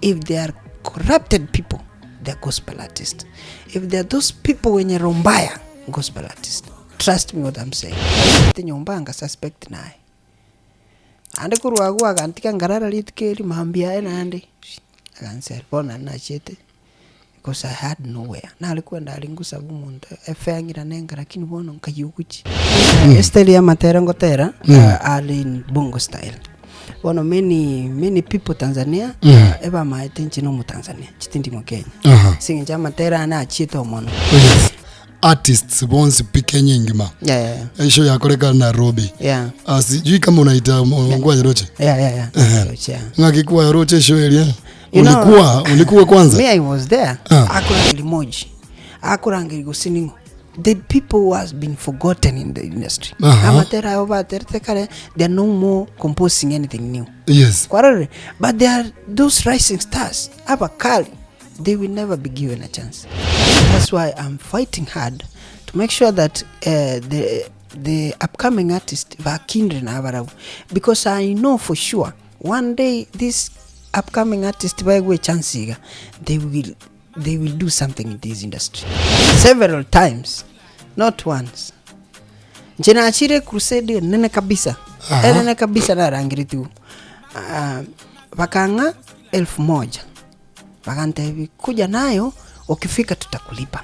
If they are corrupted people, they are gospel artists. If they are those people wenye roho mbaya, gospel artist. Trust me what I'm saying. Nyomba nga suspect naye. Naende korwa agwo agantiga nkarara rituko erio mambia aye naende, agansera. Bono naende nachiete, because I had nowhere. Nare kwenda aria ngosaba omonto efare ng'irane nka lakini bono nkayia ogochia. Estyle ya amatera ngotera, are in bongo style. Bono many, many people Tanzania, ebamaete inche na omotanzania, inche tindi mokenya. Aha. Ase eng'encho amatera ane achiete omono. Yes. Artists bonsi pi Kenya engima. Yeah, yeah, yeah. Eshow yakoreka Nairobi. Yeah. Ah, sijui kama unaita ngwayeroche. Yeah, yeah, yeah. Ehe. Roche, yeah. Ng'aki kwayeroche eshow eria? You know- Ulikuwa ulikuwa kwanza? Me, I was there. Ah. Akorangeri Moji. Akorangeri gose ning'o. The people who has been forgotten in the industry. Aha. Amatera abo baterete kare, they are no more composing anything new. Yes. Kwarorire? But they are those rising stars. Abakali. They will never be given a chance. That's why I'm fighting hard to make sure that uh, the the upcoming artist bakindire nabarabwo because I know for sure one day this upcoming artist baegwe chance iga they will they will do something in this industry several times not once Inche nachire crusade enene kabisa Aha. enene kabisa narangeretigwe Ah, bakang'a elfu moja Bagantebia, Kuja nayo, okifika tutakulipa.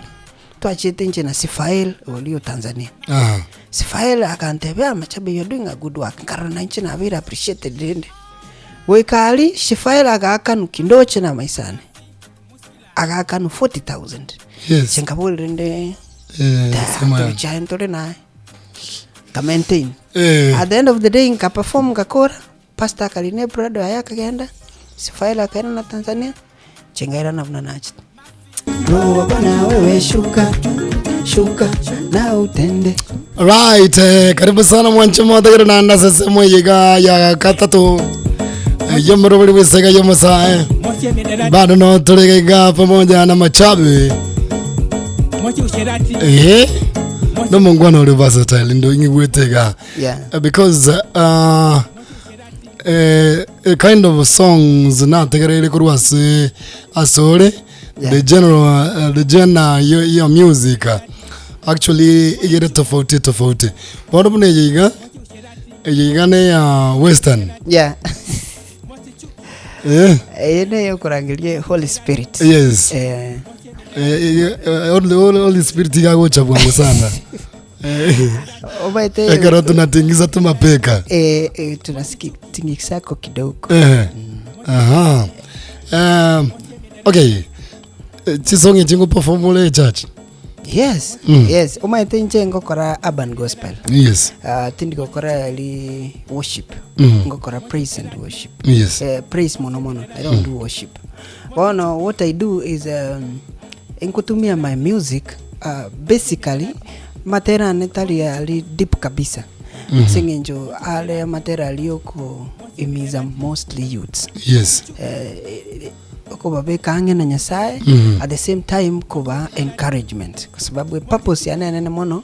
Twachete inche na Sifael oria o Tanzania. Aha. Sifael akantebia, "Ah, Machabe you are doing a good work. Nkarora na inche nabeire appreciated rende. Goika aria, Sifael agaakanu kindoche na amaiso ane. Agaakanu 40,000. Yes. Inche nkaboria rende, Eh, sema ya. toruche aye ntore naye. Nka maintain. Eh. At the end of the day nka perform ngakora. Pastor akarina eprado yaye akagenda, Sifaeli akairana na Tanzania, inche nkairana buna nachete. Roho wa Bwana wewe shuka, shuka na utende. Right, eh, karibu sana mwanche mwategere nanda ase sehemu eye iga ya gatatu eh, y'omorobori bw'esega y'omosae bado no tore iga pamoja na machabi eh nomongwana ore versatile ndo ing'igwete iga Yeah. Uh, because uh, eh, a kind of songs nategereire korwa ase asore Yeah. the general uh, the genre yo, yo music uh, actually igere tofauti tofauti bono buna eye iga eye iga ne ya western Yeah. eh, Eye neye okorangeria Holy Spirit. yes Eh, Eh, eh, eh, Holy, Holy, Holy Spirit igagocha bwango sana Obaete Ekero tunatingiza tumapeka. eh, eh, tunasikitingisako kidogo. Eh. Aha. Um, okay. Eh, Chisong echi ngoperform ore church. Yes, Mm. yes. Omaete inche ngokora urban gospel. Yes. Uh, tindi gokora eri worship. Mm. Ngokora praise and worship. Yes. Eh, praise mono mono. I don't do worship. Bono what I do is um, Nkutumia my music uh, basically matera ane tari ari deep kabisa ase eng'encho are amatera aria okoimiza mostly youths Yes. eh, okobabeka ang'e na Nyasaye Mhm. at the same time koba encouragement kwa sababu epurpose yane enene mono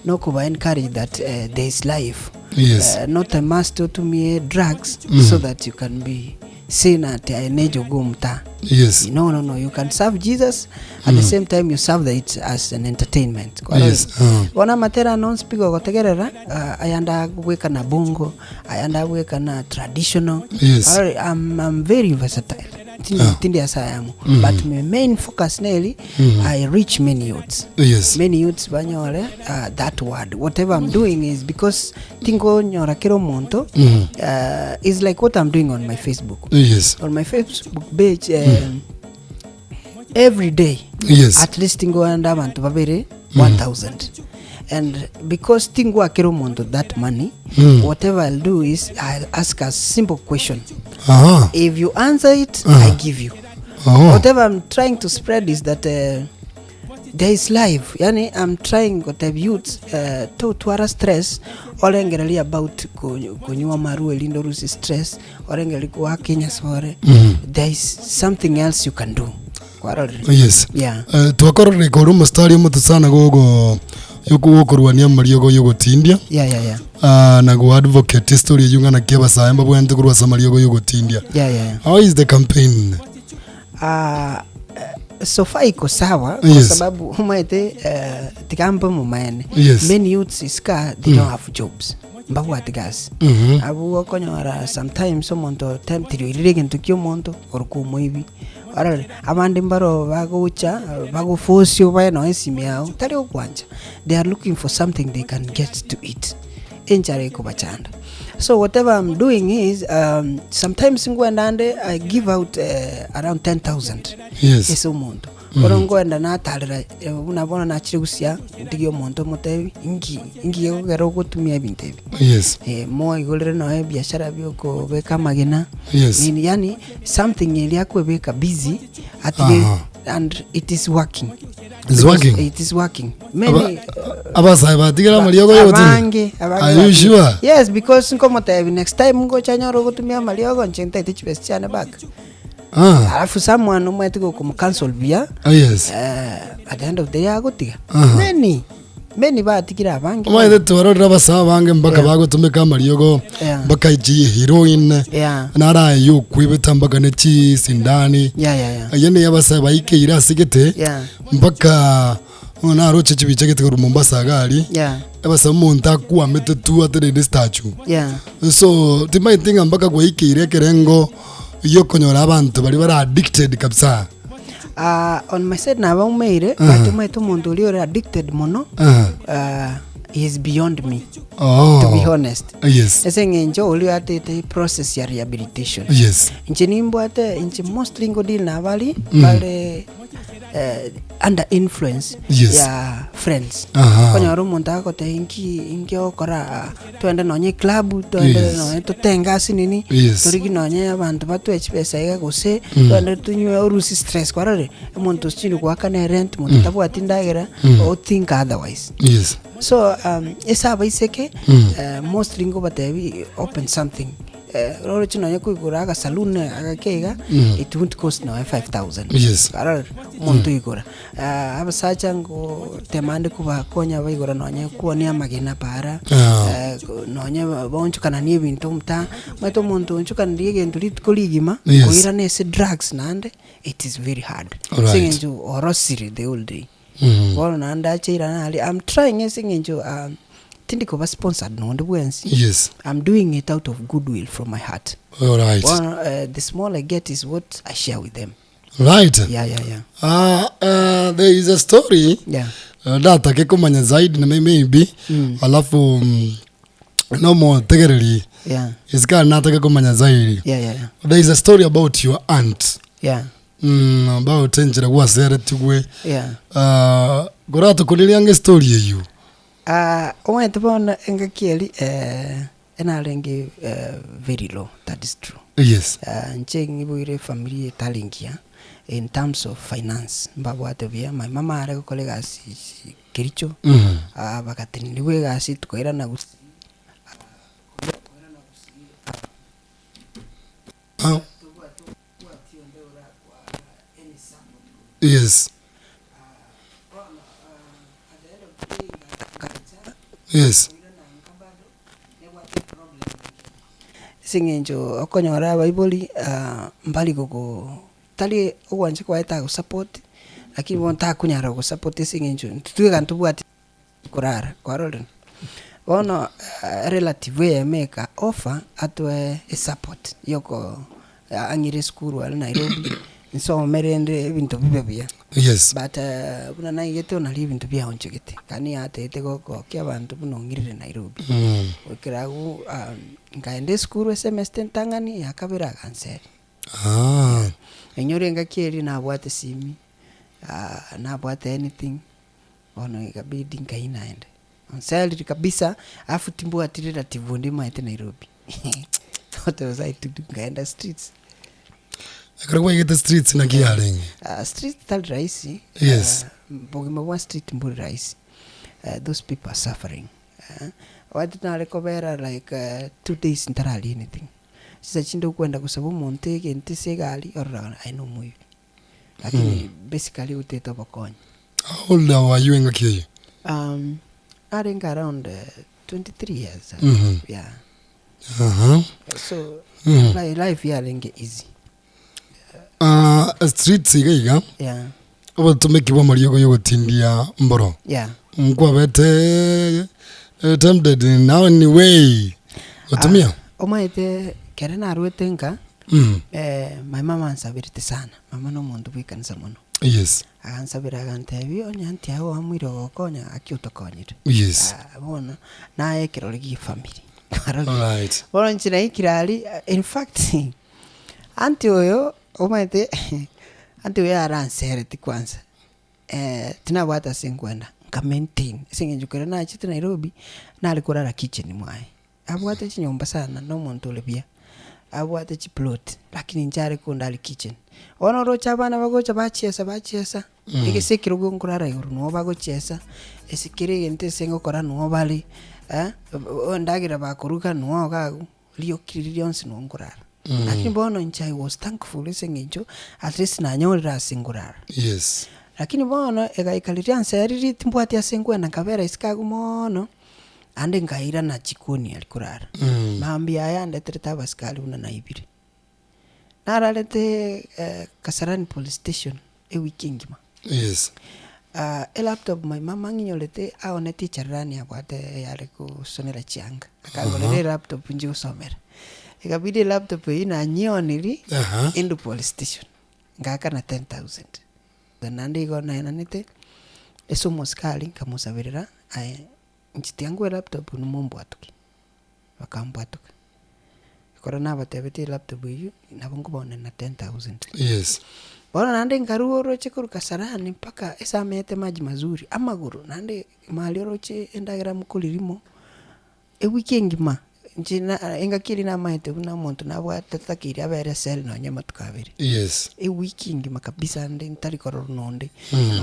nokoba encourage that eh, there is life Yes. Eh, not a must otumie drugs so that you can be seen at aye nejogo omtaa Yes. no no no you can serve jesus at the same time you serve the it as an entertainment Kwa Yes, uh. bono amatera ane onsi pi gogotegerera uh, ayande agweka na bongo ayande agweka na traditional Yes. Arore, I'm, I'm very versatile tindi, Ah. tindi asayamo but my main focus neri i reach many youths Yes. many youths banyore uh, that word whatever i'm doing is because Tinkonyora kera omonto uh, is like what I'm doing on my Facebook. Yes. On my Facebook page um, every day Yes. at least ngoenda abanto babere 1000 and because tingwakera omonto that money whatever I'll do is I'll ask a simple question Aha. if you answer it I give you Oh. whatever I'm trying to spread is that uh, There is life yani I'm trying gotebia youths eh, totwara stress orengereria about ko- konywa amarwa erinde orusie stress orengereria goaka enyasore there is something else you can do kwarorire Yes. yeah Eh, twakorire korwa omostari omoto sana gogo yokorwania amariogo yogotindia yeah yeah yeah Ah, na go advocate story eywo ng'a naki abasae mbabwenerete korwa ase amariogo yogotindia yeah yeah yeah how is the campaign? Ah, eh, so far iko sawa kwa Yes. sababu omanyete eh, tiga mbe omomaene Yes. many youths isika they don't have jobs mbabwati gasi Mhm. Abwo okonyora sometimes omonto tempted oirire egento kia omonto korokwa omoibi orore abande mbaro bagocha bagoforce obae nonye esimi yago tari gokwancha they are looking for something they can get to eat enchara ekobachanda. So whatever I'm doing is um, sometimes ngwenda ande I give out around 10,000 Yes. ase omonto bono nkoenda natarera eh, buna bono nachire gusia ntigie omonto omotebi inki inki gekogera ogotumia ebinto ebi Yes. eh, moigorere noe ebiashara biokobeka amagena Yes. nini yani something eria akwebeka busy atige Aha. and it is working It's Because working? it is working many Abasae batigera amariogo y'ogotini. abange abange Are you batigire. sure? yes because nkomotebi next time ngocha nyore ogotumia amariogo inche ntaete chibesa chiane back Ah, alafu someone omanyete gokomocancel buya ah, yes. eh, at the end of the day agotiga Aha. many many batigire abange Omanyete twarorire abasae abange mpaka Yeah. bagotumeka amariogo Yeah. mpaka echi heroin Yeah. nara yokwibeta mpaka ne chisindani yeah yeah yeah eye niyo abasae baikeire ase gete yeah mpaka bono naroche chibicha gete korwa Mombasa iga aria yeah abasae omonto akwamete tu aterende statue yeah so timanyeti ng'a mpaka gwaikeire ekerengo giokonyora abanto baria bare addicted kabisa. Ah, on my side nabaumeire Aha. but omanyete omonto oria ore addicted mono Aha. ah, he is beyond me Oh. to be honest Yes. ase eng'encho oria atete process ya rehabilitation Yes. inche nimbwate inche mostly ngodeal na abari bare eh, under influence Yes. ya friends Aha. okonyora omonto agotebia inki inki ogokora ah, twende nonye eclub twende Yes. nonye totenge ase nini Yes. torigi nonye abanto batwe chibesa iga gose twende tonywe orusie stress kwarorire omonto osichire goakana erent monto tabwati ndagera o think otherwise Yes. so um, ase abaiseke eh, mostly ngobatebi open something Eh, roroche nonye koigora agasaloon agake iga it won't cost nonye 5000 Yes. Arorire, omonto oigora. Ah, abasacha ngotema ande kobakonya baigora nonye kwonia amagena para, Ah. eh, nonye baonchokananie ebinto omuta, omanyete omonto oonchokaniri egento rituko rigima, Yes. koirana ase drugs naende, it is very hard. Alright. Ase eng'encho orosire the whole day. Mm. Bono naende ache irana aria, I'm trying ase eng'encho um, tindi koba sponsored nonde bwensi, Yes. I'm doing it out of goodwill from my heart. Alright. Bono eh, the small I get is what I share with them. Right. Yeah, yeah, yeah. Ah, uh, there is a story Yeah. ndatake komanya zaidi na maybe Mm. alafu nomotegereri Yeah. isikari natake komanya zaidi Yeah, yeah, yeah. there is a story about your aunt Yeah. about enchera gwaseretigwe Yeah. uh, koratokoreria ange story eywo Ah, omanyete bono engaki eri eh, enarenge eh, very low, that is true. Yes. Ah, inche ng'iboire efamiri etari engiya in terms of finance, mbabwate buya, my mama are gokora egasi Kericho, Mm. ah, bagateneniwa egasi tukairana Gusii. Ah. Yes. Yes. Ase eng'encho okonyora abaibori ah, mbari gogo tari ogwancha kwaye tagosupport, lakini bono takonyara gogosupport ase eng'encho intwe twega ntobwati korara kwarorire. Bono relative eyemo eka offer atoe esupport yoko ang'ire esukuru aria Nairobi, nsome rende ebinto bibe buya. Yes. But buna naigete nario ebinto biaonchogete, kani yatebete gokokia abanto buna ong'irire Nairobi. Mm. Goikera agwo nkaenda esukuru esemester entang'ani, ya kabere aganseria. Ah. Enyore engaki eria nabwate esimi, nabwate anything, bono ikabidi nkai naende. Onserire kabisa, alafu timbwati relative onde maete Nairobi. What was I to do? Nkaenda streets. Ekero kwaigete streets naki yarenge? Ah, streets tari rahisi. Yes. Ah, bogima bwa street mbori rahisi. Ah, those people are suffering. Ah, wati nare kobera like 2 days ntararia anything. Chinsa chinde okwenda gosaba omonto egento ase egari, orora ng'a aye nomoibi. Lakini basically otete obokonyi. How old were you engaki eyio? Arenge around 23 years. Yeah. Aha. So Mhm. life yarenge easy. Ah. Streets iga iga, Yeah. obotomeki bwa amariogo ya ogotindia mboro. Yeah. Nkwabete tempted in any way gotumia? Omanyete kere narwete nka, Mm. my mama ansaberete sana, mama na omonto bwa ekanisa mono. Yes. Agansabera agantebia, onye aunty ago oamoire gogokonya gaki otokonyire. Yes. Ah, bono naye ekerori gie efamiri. Kwarorire? Alright. Bono inche naikire aria, in fact, aunty oyo omanyete aunty oyo aransereti kwanza. Tinabwate ase nkwenda, nka maintain ase eng'encho ekero nachete Nairobi, nare korara kitchen mwaye. Abwate chinyomba sana na omonto ore buya, abwate chiplot, lakini inche are kondari kitchen. Bono oroche abana bagocha bachiesa bachiesa, egese ekerogo nkorara igoro noo bagochiesa, ase kera egento ase ngokora noo bare, endagera bakoruga noo iga abwo, rioki riria rionsi noo nkorara. Lakini bono inche I was thankful ase eng'encho at least nanyorire ase nkorara. Yes. Lakini bono egaika riria nseriri timbwati ase nkwenda nkabera isiko agwo moono. Naende nkairana chikoni aria korara. Mambia aya andeterete abasikari buna naibire. Nararete Kasarani police station ewiki engima. Yes. Elaptop my mama ang'inyorete aonete echarani abwate eyare gosonera chianga. Akangorera elaptop inche gosomera. Ekabidi elaptop eyio nanyioniri inde police station. Ngaakana 10,000. Naende igo naenanete ase omosikari nkamosaberera aye Inche tiangwa elaptop inwe mombwatoke, bakambwatoka. Ekero nabatebetie elaptop eywo, nabo nkobaonera na 10,000. Yes. Bono naende nkarua oroche korwa Kasarani mpaka ase ameete maji mazuri, amagoro naende maria oroche endagera mokoririmo, ewiki engima, inche na engaki eria namaete buna omonto nabwate takeire abere ecell nonye amatuko abere. Yes. Ewiki engima kabisa nde ntari kororwa nonde,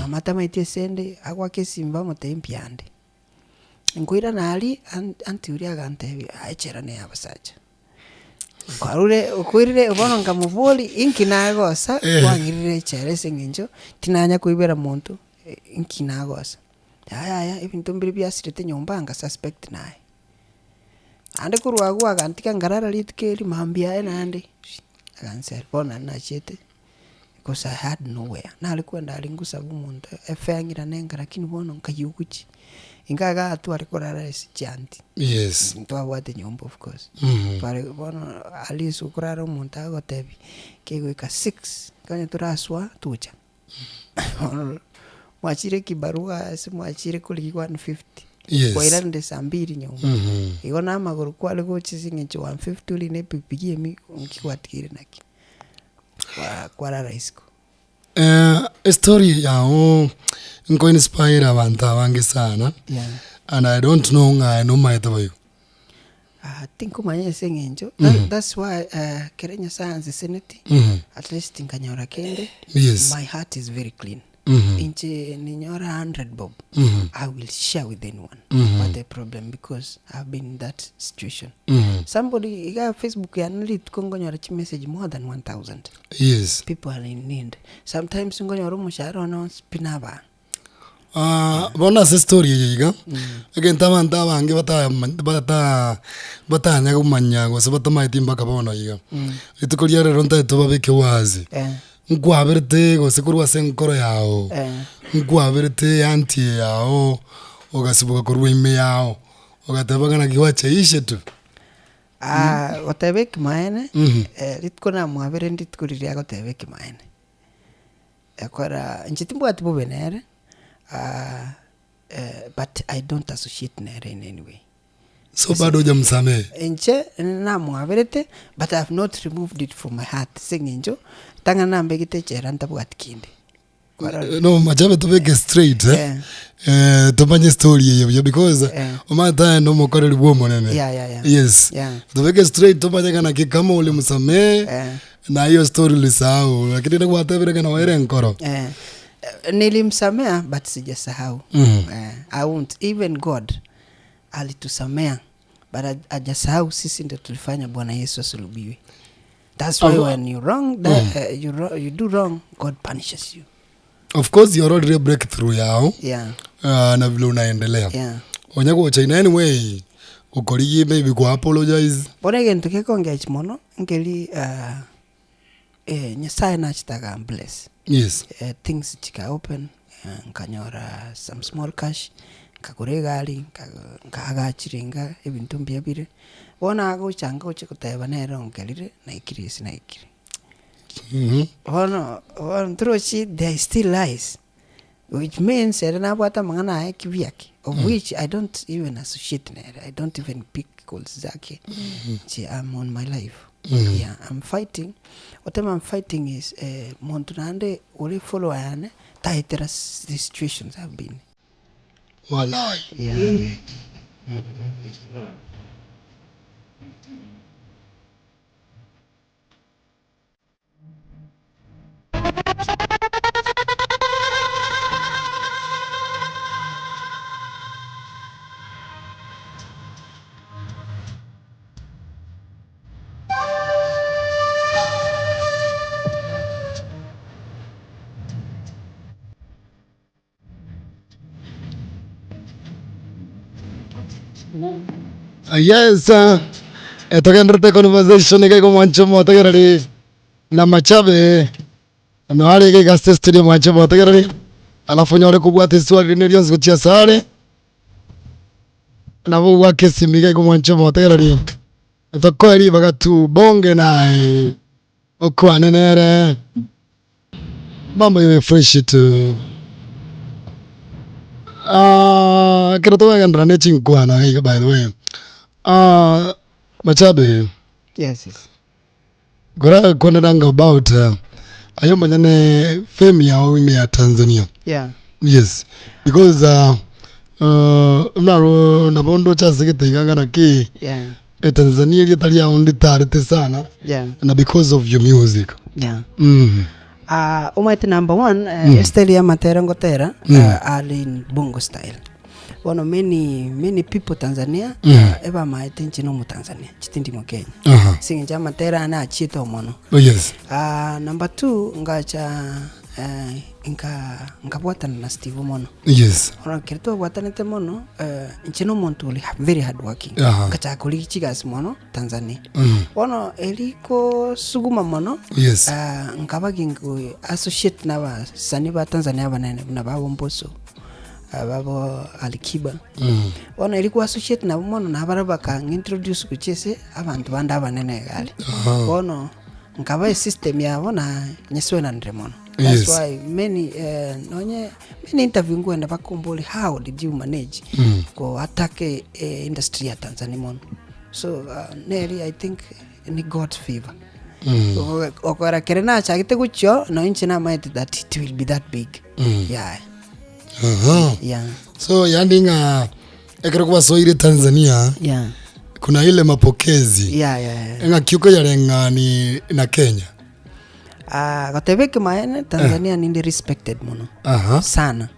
mama tamaeti ase nde, agoaka esimi bamotebia mbuya nde. Nkoirana aria, aunty oria agantebia aye echera neye abasacha. Kwarure okoirire bono nkamoboria inki nagosa kwang'irire echela ase eng'encho tinanya koibera monto inki nagosa. Yaya yaya ebinto mbire biasirete nyomba nga suspect naye. Naende korwa agwo agantiga nkarara rituko erio mambia aye naende aganseria bono naende nachiete. Because I had nowhere, nare kwenda aria ngosaba omonto efare ng'irane nka lakini bono nkayia ogochia. Inga igaa tware korara ase chianti, Yes. ntwabwate nyomba of course. Tware bono at least okorara omonto agotebia, kegoika six, onye torasoa tocha. Bono mwachire ekibarua ase mwachire korigia 150, Yes. kwairanire saa mbiri nyomba. Igo na amagoro kware gocha ase eng'encho 150 ore na epikipiki ime nki gwatigeire naki. Kwarara isiko. Estory yao nko inspire abanto abange sana Yeah. and I don't know ng'a aye nomaete boigo. Ah, tinkomanya ase eng'encho that, that's why eh, kere Nyasaye anseseneti at least nkanyora kende Yes. my heart is very clean inche ninyora 100 bob I will share with anyone what a problem because I've been in that situation Somebody iga Facebook yane rituko nkonyora chimessage more than 1000 Yes. people are in need sometimes nkonyora omoshahara one onsi pi nabaa. Ah, bono ase estory eye iga, egento abanto abange batama bata batanya komanya gose batamaeti mpaka bono iga, rituko ria rero ntagete tobabeke wazi, Eh, nkwaberete gose korwa ase enkoro yago, eh, nkwaberete aunty yago, ogasiboka korwa ime yago. Ogateba ng'a naki gwachaishe tu. Ah, goteba ekimaene, rituko namwabere ndituko riria agoteba ekimaene. Ekora inche timbwati bobe nere, but I don't associate nere in any way. So bado hojamsamehe? Inche namwaberete, but I have not removed it from my heart ase eng'encho, tang'ana nambegete echela ntabwati kende. No machabe tobeke straight eh? Eh. Eh, tomanye story eye buya because Eh. omanyete aye nomokoreri bwa omonene Yeah, yeah, yeah. yes Yeah. tobeke straight tomanye ng'a naki kama ulimsamehe Eh. na hiyo story ulisahau lakini nigwatebire ng'a noere enkoro Eh, eh, nilimsamea but sijasahau Mm. eh, I won't even God alitusamea but hajasahau sisi ndio tulifanya Bwana Yesu asulubiwe That's why when you wrong that, you, you do wrong God punishes you. Of course you already breakthrough yao Yeah. na vile unaendelea Yeah. onya gocha in any way okorigie maybe ku apologize Bono egento gekongechia mono nkeri uh, Nyasaye nachete agambless. Yes. Things chika open, nkanyora some small cash, nkagora egari, nkaagacha ringa, ebinto mbuya bire. Bono agocha ngocha goteba nere ongerire, naikire ase naikire. Bono, bono ntorochi there is still lies, which means ere nabwate amang'ana aye kibiaki, of which I don't even associate nere, I don't even pick calls zake, inche am on my life, yeah am fighting, whatever am fighting is monto naende ore follower yane, taetera the situations I've been. Walai. Yeah. Yes, togenderete conversation iga igo mwanche omotegereri na machabe nonya are iga iga ase studio mwanche omotegereri alafu onyore kobwata eswali rinde rionsi gochia asare nabo ogwaka esimi iga igo mwanche omotegereri tokoe ribaga tubonge naye okwane nere. Mambo ibe fresh tu. Ah, ekero tokogenderera ne chinkwana iga by the way, ah, Machabe, Yes, yes. korakwanera about aye omonyene fame yago ime ya Tanzania. Yeah. Yes, because naro nabo ndoche ase egete iga ng'a naki Yeah. Etanzania erieta riao nditarete sana Yeah. na because of your music. Yeah. Mm. Ah, omanyete number one eh, estyle ya amatera ngotera ah, are in bongo style bono many many people tanzania ah, ebamaete inche na omotanzania inche tindi mokenya Aha. ase eng'encho amatera ane achiete omono Oh yes. Ah, number two ngacha eh, nka nkabwatana na Steve mono Yes. Bono ekero twabwatanete mono, inche na omonto ore very hard working, Aha. nkachaka korigia chigasi mono Tanzania. Mm. Bono eri kosuguma mono, Yes. nkaba ginko associate na abasani ba Tanzania abanene buna babo Mbosso, babo Alikiba. Mm. Bono eri ko associate nabo mono nabarabwo bakang'introduce gochia ase abanto bande abanene iga aria. Aha. Bono nkaba esystem yabo na nyesoenanire mono. That's Yes. why many nonye many interview nkoenda bakomboria how did you manage ko attack industry ya Tanzania mono. So neri I think ni God's favor. Okora kere nachagete gochia nonye inche namaete that it will be that big. Yeah. Aha. Yeah. So yaani ng'a ekero kwasoire Tanzania Yeah. kuna ile mapokezi Yeah, yeah, yeah. ng'aki okoyareng'ani na Kenya. Ah, goteba ekemanyeene Tanzania ninde respected mono Aha. sana.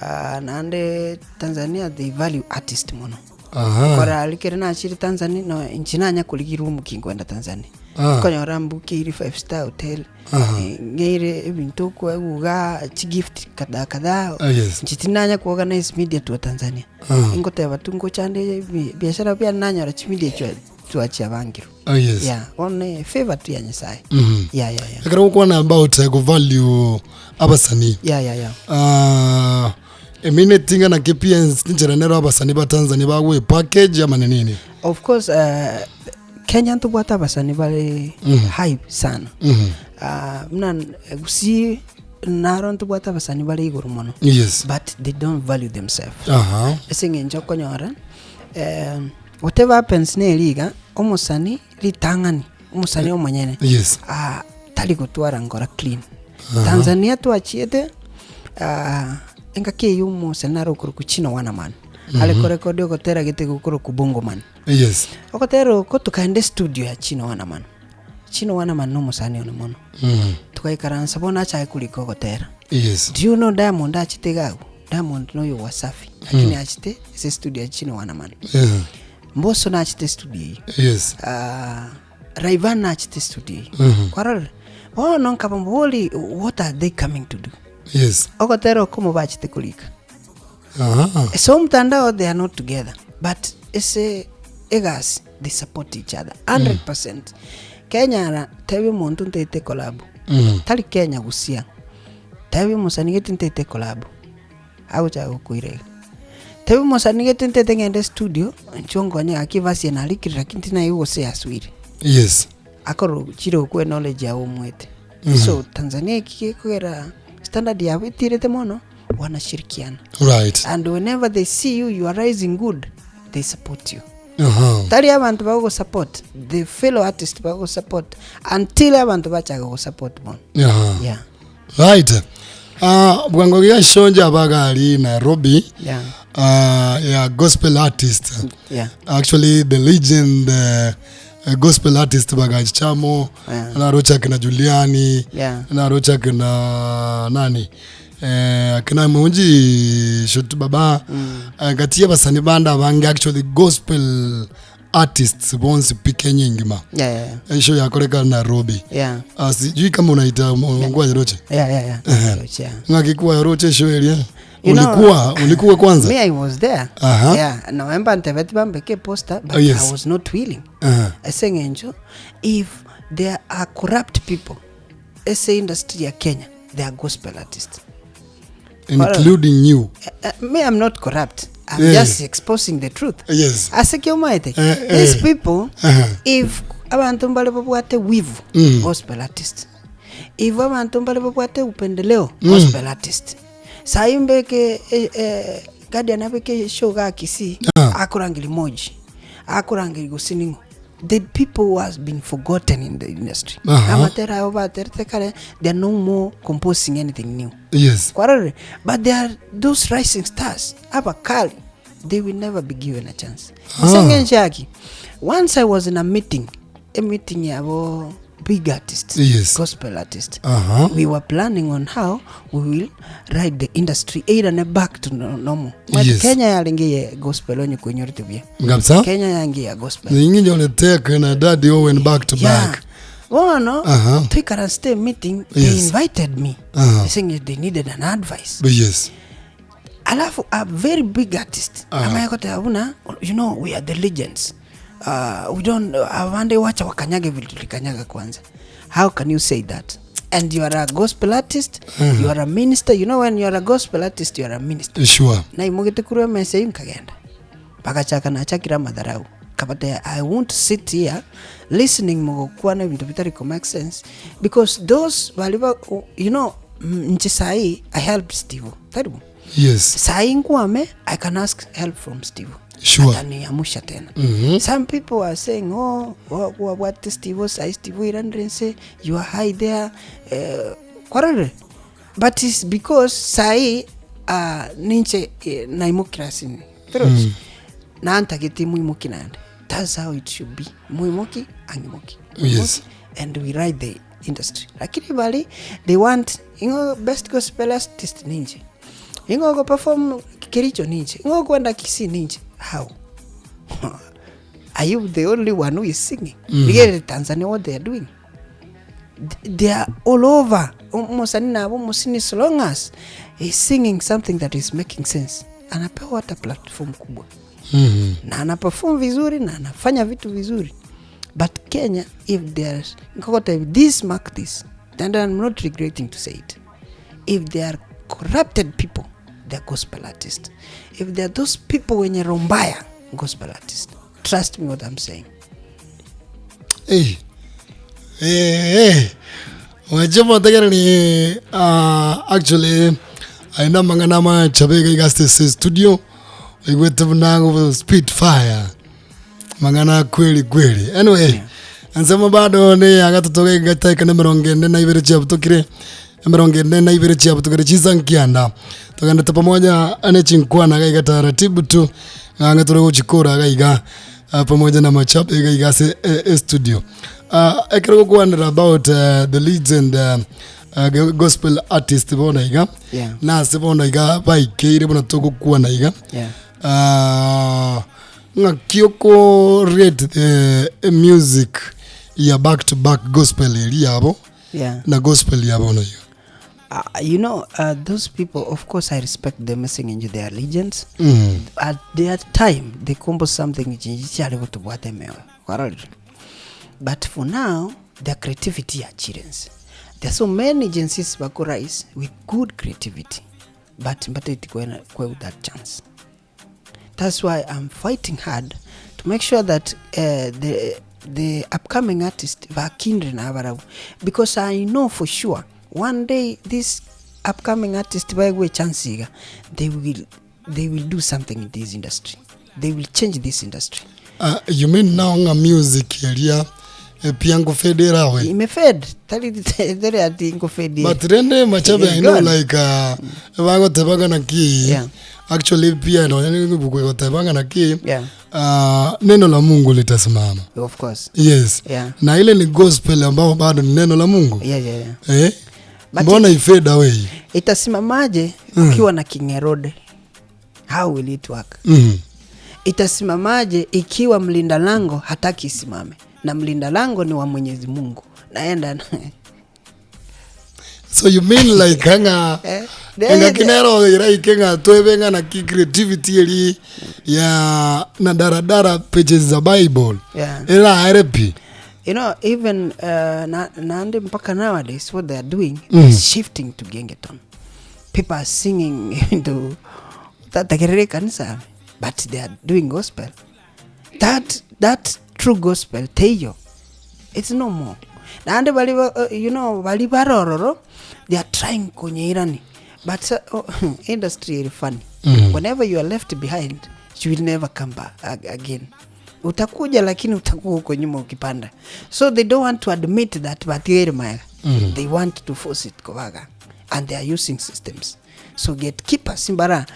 Ah, naende Tanzania they value artist mono. Aha. Kora aria kere nachire Tanzania no inche nanya korigia room ki nkoenda Tanzania. Ah. Nkonyora mbukeire five star hotel, Aha. ng'eire ebinto okoegwa igaa chigift kadhaa kadhaa. Ah, yes. Inche tindanya ku organize media tour Tanzania. Ah. Ingoteba tu ngochande ebi biashara biane nanyora chimedia chwa twachia bangirwe. Oh, yes. Yeah, bono ne favor tu ya Nyasaye. Yeah, yeah, yeah. Ekero gokwana about govalue abasanii Yeah, yeah, yeah. Ah, emineti ng'a naki pi enchera nero abasanii ba Tanzania bagoe package ama ni nini? Of course Kenya ntobwate abasanii bare hype sana. Ah, buna gusii naro ntobwate abasanii bare igoro mono. Yes. But they don't value themselves. Aha. Ase eng'encho okonyora whatever happens neri iga, omosani ritang'ani, omosani omonyene Yes. ah, tari gotwara nkora clean. Tanzania twachiete engaki eywo omosani nare okorokwa Chino Wanaman, are korekodia ogotera gete gokorokwa Bongo Man. Yes. Ogotera oko tokaenda estudio ya Chino Wanaman, Chino Wanaman na omosani one mono, togaikaransa bono achake korika ogotera. Yes. Do you know Diamond achete iga abwo? Diamond noyo Wasafi, lakini achete ase estudio ya Chino Wanaman. Yeah. Mbosso nachete estudio eyio. Yes. Ah, Rayvanny nachete estudio eyio. Kwarorire? Bono nkaba mbori what are they coming to do? Yes. Ogotera okomo bachete korika. Aha. Ase omotandao they are not together but ase egasi they support each other 100%. Kenya ara tebia omonto ntaete collabo, tari Kenya gusia, tebia omosani gete ntaete collabo, agochaka gokoira iga. Tebia omosani gete ntaete ng'ende studio, inchuo nkonye gaki everse eye narikire lakini tinaigwa gose yasuire. Yes. Akorwa chire gokwa knowledge yago omwete. So Tanzania eki gekogera standard yabo etirete mono, wanashirikiana. Right. And whenever they see you, you are rising good, they support you. Aha. Tari abanto bagogosupport, the fellow artist bagogosupport until abanto bachaka gogosupport bono. Aha. Yeah. Right. Ah, bwango giashonja abagari Nairobi. Yeah. Yeah, gospel artist. Yeah. Actually the legend gospel artist bagachichamo Yeah. naroche akina Juliani Yeah. naroche akina nani eh, akina Munji Shot Baba mm. Kati y'abasani bande abange actually gospel artists bonsi pi Kenya engima Yeah, yeah, yeah. eshow yakoreka Nairobi Yeah. Ah, sijui kama unaita ngwa roche Yeah, yeah, yeah. Ehe. Yeah. ng'aki kwa roche show eria You know, ulikuwa ulikuwa kwanza Me, I was there. Aha. Yeah. November ntebeti bambeke poster, but Oh, yes. I was not willing. Aha. Ase eng'encho, if there are corrupt people ase industry ya Kenya, they are gospel artists. Including you. Me, I'm not corrupt. I'm just exposing the truth. Yes. Ase ki omaete? Eh, These eh. people, Aha. if abanto mbare babwate wivu, gospel artist. If abanto mbare babwate upendeleo, gospel artist. Sai mbeke eh, eh, Guardian abeke eshow igaa Kisii, Ah. akorangeria Moji, akorangeria gose ning'o. The people who has been forgotten in the industry. Aha. Amatera abo baterete kare, they are no more composing anything new. Yes. Kwarorire? But they are those rising stars, abakali, they will never be given a chance. Ase Ah. eng'encho yaki, once I was in a meeting, a meeting yabo big artists, Yes. gospel artists. Aha. We were planning on how we will ride the industry eirane back to normal. But Yes. Kenya yarenge ye gospel onye kwenyorete buya. Kabisa. Kenya yange ya gospel. Ningi nyoleteke na Daddy Owen back to Yeah. back. Bono Aha. twikaranste meeting they Yes. invited me Aha. saying they needed an advice. But yes. Alafu a very big artist Aha. amaye koteba buna you know we are the legends uh, we don't abande wacha wakanyage vile tulikanyaga kwanza how can you say that and you are a gospel artist you are a minister you know when you are a gospel artist you are a minister Sure. naimogete korwa emesa eyio nkagenda bagachaka nachakire amadharau nkabatebia i won't sit here listening mogokwana ebinto bitari ko make sense because those baria ba you know inche saii i helped Stivo tari bo Yes. saii nkwame i can ask help from Stivo Sure. ataniamusha tena some people are saying oh wabwate Stivo saii Stivo iranire nse you are high there eh, kwarorire But it's because saii ah, ninche eh, naimokire ase ime torochi nantagete moimoki naende that's how it should be moimoki ang'imoki Yes. Moimoki, and we ride the industry lakini bari they want ing'o best gospel artist ninche ing'o ogoperform kericho ninche ing'o okwenda kisii ninche how are you the only one who is singing rigereria tanzania what they are doing They are all over omosani nabo omosini so long as he's singing something that is making sense anapewa hata platform kubwa na anaperform vizuri na anafanya vitu vizuri but kenya if there's nkogotebia this mark this and I'm not regretting to say it if they are corrupted people they are gospel artists if they are those people wenye roho mbaya gospel artist trust me what I'm saying Hey. Hey, hey. Mwanche motegereri uh, actually aina amang'ana amachabe iga iga ase ase studio oigwete buna ngo speed fire mang'ana kweli kweli anyway Yeah. ensemo bado ne ya gatato gaiga na emerongo ene na ibere chiabutokire emerongo ene na ibere chiabutokire chinsa nkianda togendete pamoja ane chinkwana iga iga taratibu tu ng'ang'e tore gochikora iga iga ah, pamoja na machape iga iga ase eh, estudio Ah, ekero gokwanera about eh, the legend eh, eh, gospel artist bono iga Yeah. nase bono iga baikeire buna togokwana iga Yeah. Ah, ng'aki oko rate the music ya back to back gospel eri yabo Yeah. na gospel ya bono iga You know, those people, of course, I respect them ase eng'encho they are legends. Mm. At their time, they compose something chinchi chiare gotobwata emeoyo. Kwarorire? But for now their creativity yachire inse. There are so many Gen Zs bako rise with good creativity but mbatageti koena koegwa that chance. That's why I'm fighting hard to make sure that eh, the, the upcoming artist bakindire nabarabwo because I know for sure one day this upcoming artist baegwe echance iga they will, they will do something in this industry they will change this industry. Ah, you mean now ng'a music eria epia ngofade erawe Imefade tari tari ati ngofade but rende machabe It's I know gone. like uh, bagoteba ng'a naki Yeah. actually pia nonya nibuku egoteba ng'a naki Yeah. uh, neno la Mungu litasimama of course yes Yeah. na ile ni gospel ambao bado ni neno la Mungu yeah, yeah, yeah. eh? But mbona ifade away Itasimamaje ukiwa na King Herode? How will it work? Itasimamaje ikiwa mlinda lango hataki isimame, na mlinda lango ni wa Mwenyezi Mungu? Naenda So you mean like ng'a Eh, engaki nero iraike ng'a twebe ng'a naki creativity eri ya na daradara pages za bible Yeah. eraere pi You know, even uh, na, naende mpaka nowadays what they are doing is shifting to gengeton. People are singing into tategerere kanisa but they are doing gospel. That that true gospel teiyo. It's no more. Naende bari ba- you know bari barororo they are trying konyeirani but oh, industry eri funny. Whenever you are left behind you will never come back again. Utakuja lakini utakuwa huko nyuma ukipanda. So they don't want to admit that batigaire maega. They want to force it kobaga and they are using systems. So gatekeepers mbara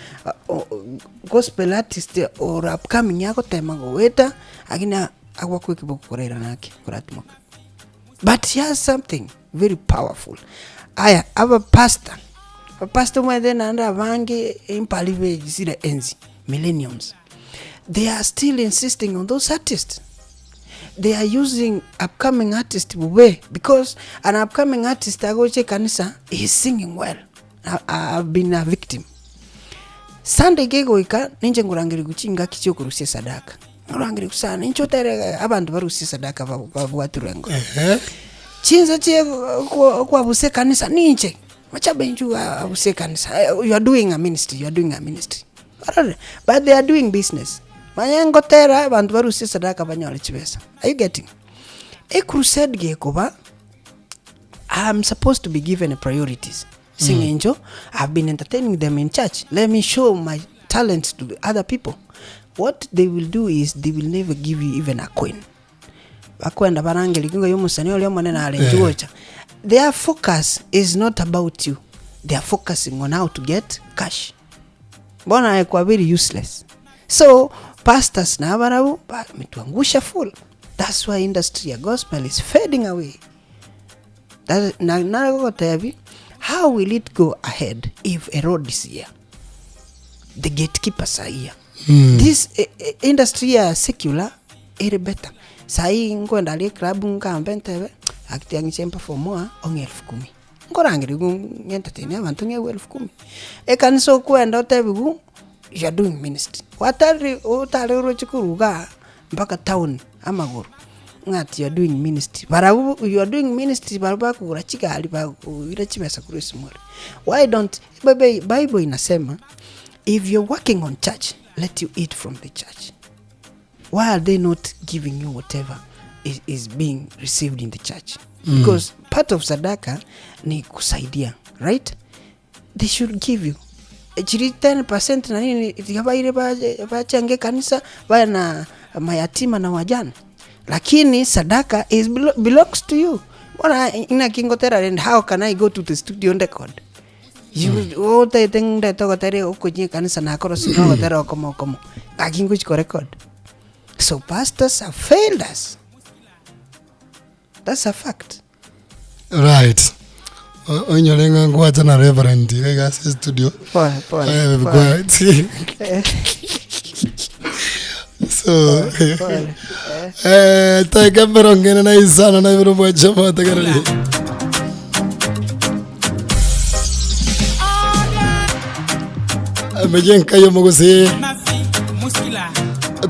gospel artist or upcoming agotema goeta lakini agwakwa ekeboko koraira nake koratimoka. But he has something very powerful. Aya aba pastor, abapastor omanyete naende abange mpari bejisire enzi millenniums. They are still insisting on those artists. They are using upcoming artist bobe because an upcoming artist agocha ekanisa he is singing well. I, I've been a victim. Sunday kegoika ninche nkorangerigwa chingaki chiokorusia esadaka. Nkorangerigwa sana inche otere abanto barusie esadaka babwatirwe engo. Ehe. Chinsa chie okwabusa ekanisa ninche, mochabe inchuo abuse ekanisa, you are doing a ministry, you are doing a ministry. Orore? But they are doing business. Manya ngotera abanto barusie esadaka banyore chibesa. Are you getting? Ecrusade gekoba, I am supposed to be given a priorities. Ase eng'encho, I've been entertaining them in church, let me show my talents to the other people. What they will do is they will never give you even a coin. Bakwenda barangerie ng'a omosani oria omonene are inchuo gocha. Their focus is not about you, they are focusing on how to get cash. Bono aye kwabeire useless. So, pastors nabarabwo bametuangusha full. That's why industry ya gospel is fading away. That na nare gogotebia, how will it go ahead if a road is here? The gatekeepers are here. This industry ya secular ere better. Sahi nkoenda aria eclub nkambe ntebe, gaki tiga ng'iche mperform aa ong'e elfu kumi. Nkorangerigwa ng'entertain abanto ng'egwe elfu kumi. Ekanisa okwenda otebiwu you are doing ministry. Watari otare oroche korwa igaa mpaka town amagoro ng'a ati you are doing ministry. Barabwo you are doing ministry barabwo bakogora chigari bakoira chibesa korwa esimore. Why don't bible bible inasema if you are working on church let you eat from the church. Why are they not giving you whatever is, is being received in the church? Because part of sadaka ni kusaidia, right? They should give you chiri 10% na nini tiga baire bache bachenge ekanisa bae na mayatima na wajane lakini sadaka is belongs to you bono inaki ngotera rende how can I go to the studio and record you otaete ndete ogoteria okochia ekanisa nakorosia nogotera okomo okomo gaki ngochi korecord so pastors have failed us that's a fact. Right. O- Oinyore ng'a ngwacha na Reverend iga iga ase studio. Pole, pole, Eh, pole. kwa- so Pole. eh taika emerongo ene na isano na ibere omwanche omotegereri. Emeyie enkai omogusii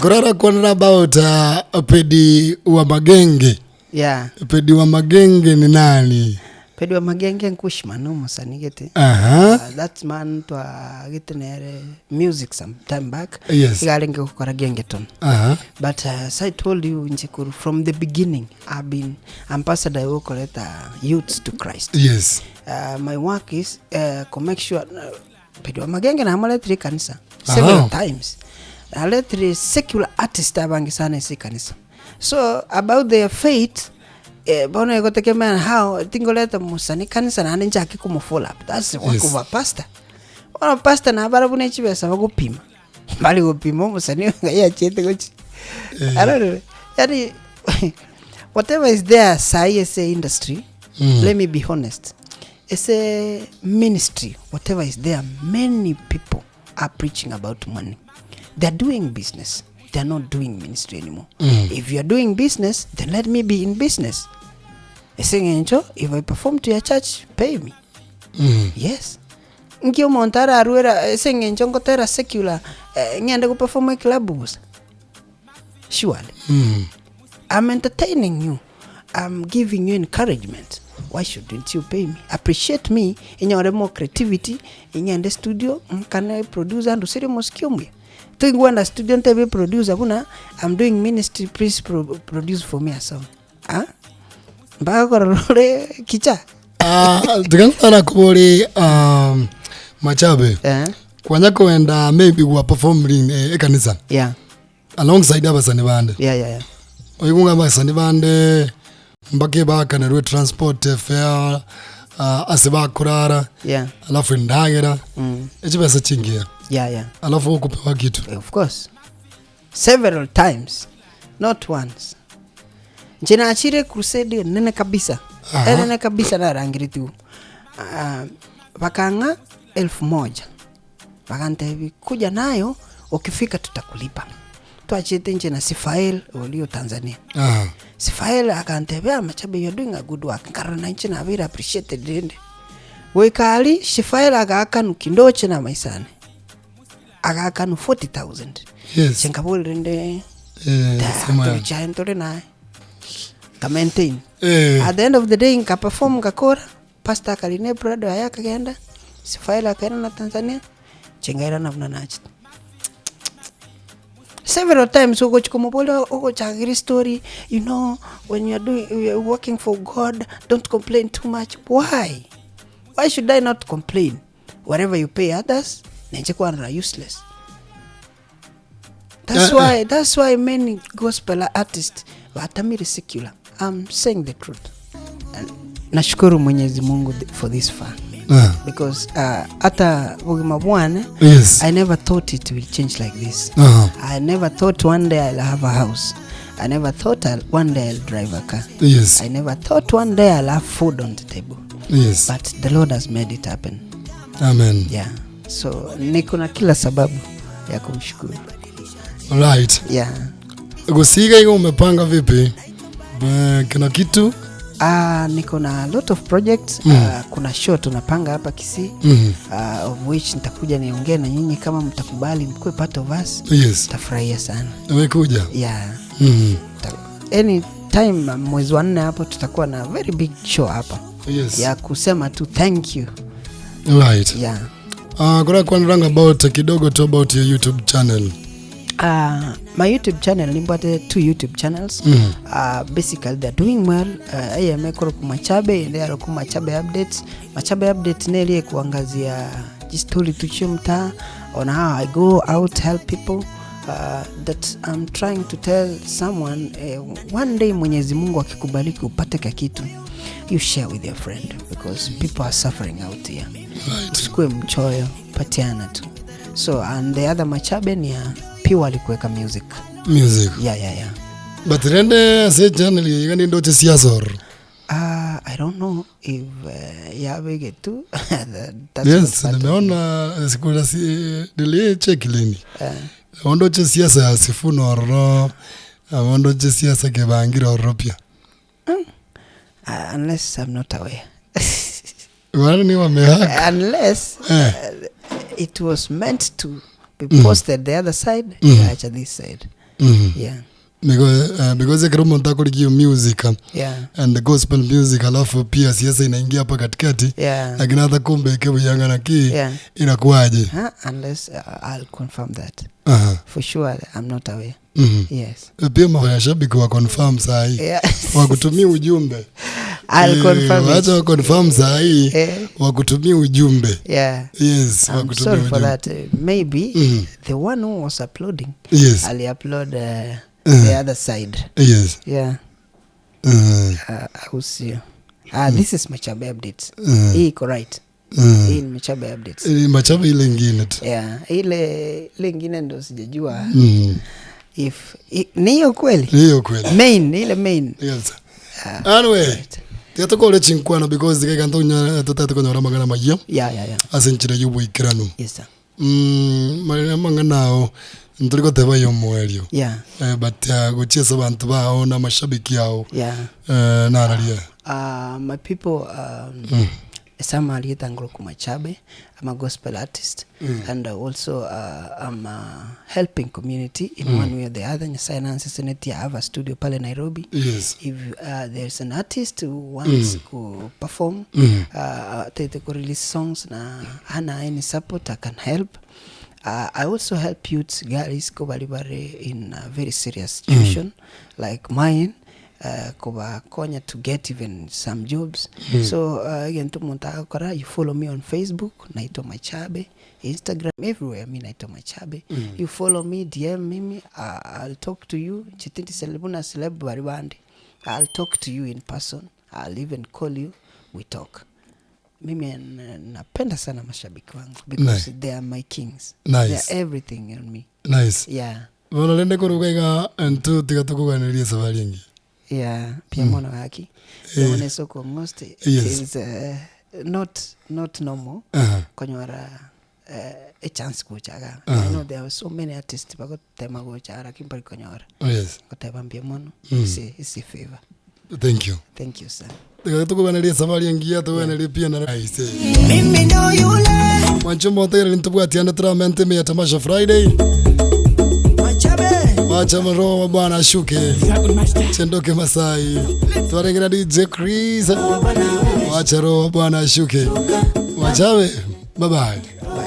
korara kwanera about uh, pedi wa magenge. Yeah. Pedi wa Magenge ni nani? Pedi wa Magenge Nkushman omosani gete. Aha. That man twagete nere music some time back. Yes. Iga arenge gokora gengeton. Aha. But as I told you inche korwa from the beginning I've been ambassador gokoreta youths to Christ. Yes. My work is ko make sure Pedi wa Magenge namoretire ekanisa several Aha. times. Naretire secular artist abange sana ase ekanisa. So about their faith eh, bono egotegemea how tingoreta mosani kanisa naende nchake komo follow up. That's the work Yes. of a pastor. Bono pastor nabarabwo ne chibesa bagopima, bari gopima omosani oyo ng'ai achiete gochia. Eh. Arorire, yaani whatever is there sahi ase industry, let me be honest, ase ministry whatever is there many people are preaching about money. They are doing business, they are not doing ministry anymore. If you are doing business, then let me be in business. Ase eng'encho, if I perform to your church, pay me. Yes. Nki omonto ararwera ase eng'encho ngotera secular, eh, ng'ende goperform eclub bosa? Surely. I'm entertaining you, I'm giving you encouragement, why shouldn't you pay me? Appreciate me, inyore more creativity, ing'ende studio, nkane producer anduserie omosiki omuya. Tingwenda studio ntebie producer buna I'm doing ministry please pro produce for me a song. Ah, mpaka korora ore kicha. Ah, tiga ntarakobori um, machabe Eh, kwanya koenda maybe gwa performing eh, ekanisa yeah, alongside abasani bande yeah, yeah, yeah. Oigwe ng'a abasani bande mbake baakanirwe transport fare ah, ase bakorara Yeah. alafu endagera Mm. echibesa chingiya Yeah, yeah. alafu okopewa kitu Of course. Several times. Not once. Inche nachire crusade enene kabisa. Aha. Enene kabisa narangeretigwe. Ah, bakang'a elfu moja. Bagantebi kuja nayo okifika tutakulipa. Twachete inche na Sifael oria o Tanzania. Aha. Sifael agantebia ah Machabe you are doing a good work, nkarora nainche nabeire appreciated rende. Goika aria Sifael agaakanwa ki ndoche na amaiso ane, agaakanwa 40,000. Yes. Inche nkaboria rende Eh, sema ya. toruche aye ntore naye, nka maintain. Eh. At the end of the day nka perform ngakora. Pastor akarina eprado yaye akagenda, Sifaeli akairana na Tanzania, inche nkairana buna nachete. Several times ogochia komoboria ogochakera estory, you know when you are doing you are working for God don't complain too much, why? Why should I not complain? Whatever you pay others, ninche kwarora useless. That's Eh, eh. why that's why many gospel artists batamire secular. I'm saying the truth. And nashukuru Mwenyezi Mungu for this far Ah, because hata bogima bwane yes. I never thought it will change like this. Aha. I never thought one day I'll have a house. I never thought I'll, one day I'll drive a car. Yes. I never thought one day I'll have food on the table. Yes. But the Lord has made it happen. Amen. Yeah. So niko na kila sababu ya kumshukuru. Alright. Yeah. Gusiga hiyo umepanga vipi? Eh, Kuna kitu? Ah, niko na a lot of projects. Kuna show tunapanga hapa Kisii. Of which nitakuja niongee na nyinyi kama mtakubali mkuwe part of us. Yes. Tafurahia sana. Umekuja? Yeah. Any time mwezi wa nne hapo tutakuwa na very big show hapa. Yes. Ya kusema tu thank you. Right. Yeah. Kuna kwaniranga about kidogo tu about your YouTube channel. My YouTube channel nimbwate two YouTube channels. Basically they're doing well. Eyemo ekoroku Machabe ende yaroku Machabe updates. Machabe updates neri ekuangazia chistori tu chia omtaa on how I go out help people that I'm trying to tell someone one day Mwenyezi Mungu akikubariki upate kakitu you share with your friend because people are suffering out here. Usikue mchoyo, patiana tu. So and the other Machabe ni ya purely kuweka music. Music. Yeah, yeah, yeah. But rende ase channel eye iga nindoche siasa ororo. I don't know if yabegetu that's Yes, not part of nimeona sikuna si nilicheck lini. Ondoche siasa ya Sifuna ororo, ondoche siasa Kibangire ororo pia. Unless I'm not aware. Wale ni wamehack. Unless Eh. it was meant to be posted the other side, mm. Acha this side. Yeah. Nigo eh, because ekero omonto akorigia music Yeah. and the gospel music alafu pia siasa inaingia hapa katikati Yeah. lakini hata kumbe ike ngana ki Yeah. inakuwaje? Huh? Unless I'll confirm that. Aha. For sure I'm not aware. Mhm. Yes. Pia mashabiki wa confirm saa hii Yeah. wakutumia ujumbe I'll Eh, confirm it. wacha wa confirm saa hii Eh. wakutumia ujumbe Yeah. yes, I'm wakutumia sorry for ujumbe that. Maybe Mhm. the one who was uploading, Yes. I'll upload the other side. Yes. Yeah. I will see. This is Machabe updates. Hii iko right. Hii ni Machabe updates. Eh, Machabe ile ingine tu. Yeah, ile ile ingine ndo sijajua if ni hiyo kweli. Hiyo kweli. Main, ile main. Yes. Anyway, tiga tokore chinkwana because tiga ntonya totete konyora amang'ana mayia Yeah. ase enchera ya oboikeranu. Yes sir. Marina amang'ana ao ntori goteba ya omoerio. Yeah. Eh, but gochia ase abanto bao na amashabiki ao. Yeah. Eh, nararia. My people, Sam Alieta Ngoroku Machabe. I'm a gospel artist and also I'm helping community in one way or the other. Nyasaye nanseseneti, I have a studio pale Nairobi. Yes. If there's an artist who wants to perform, tete ku release songs na hana any support, I can help. I also help youths, girls ko bari bari in a very serious situation like mine. Kubakonya to get even some jobs. So again to agakora, you follow me on Facebook, naitwa Machabe, Instagram, everywhere mi naitwa Machabe. You follow me, DM mimi, I'll talk to you. Chitindi celeb na celeb bari bandi. I'll talk to you in person. I'll even call you. We talk. Mimi napenda sana mashabiki wangu because Nice. they are my kings. Nice. They are everything in me. Nice. Yeah. Bono rende koruga iga ntu tiga tukuganeria esabari engiya. Yeah, pia mwana waki. Eh. Mwana soko most it Yes. is not normal Aha. konyora a chance kuchaga. I know there are so many artists bagotema gochaga lakini bari konyora. Yes. Goteba mbia mono. It's a favor. Thank you. Thank you sir. Tiga tukuganeria esabari engiya tuganerie pia na aise. Mimi ndo yule Mwancho motegere ntubwatiane turamente ya Tamasha Friday. Machabe. Wacha roho wa Bwana ashuke. Chendoke Masai. Twarengera DJ Chris. Wacha roho wa Bwana ashuke. Wachawe. Bye bye.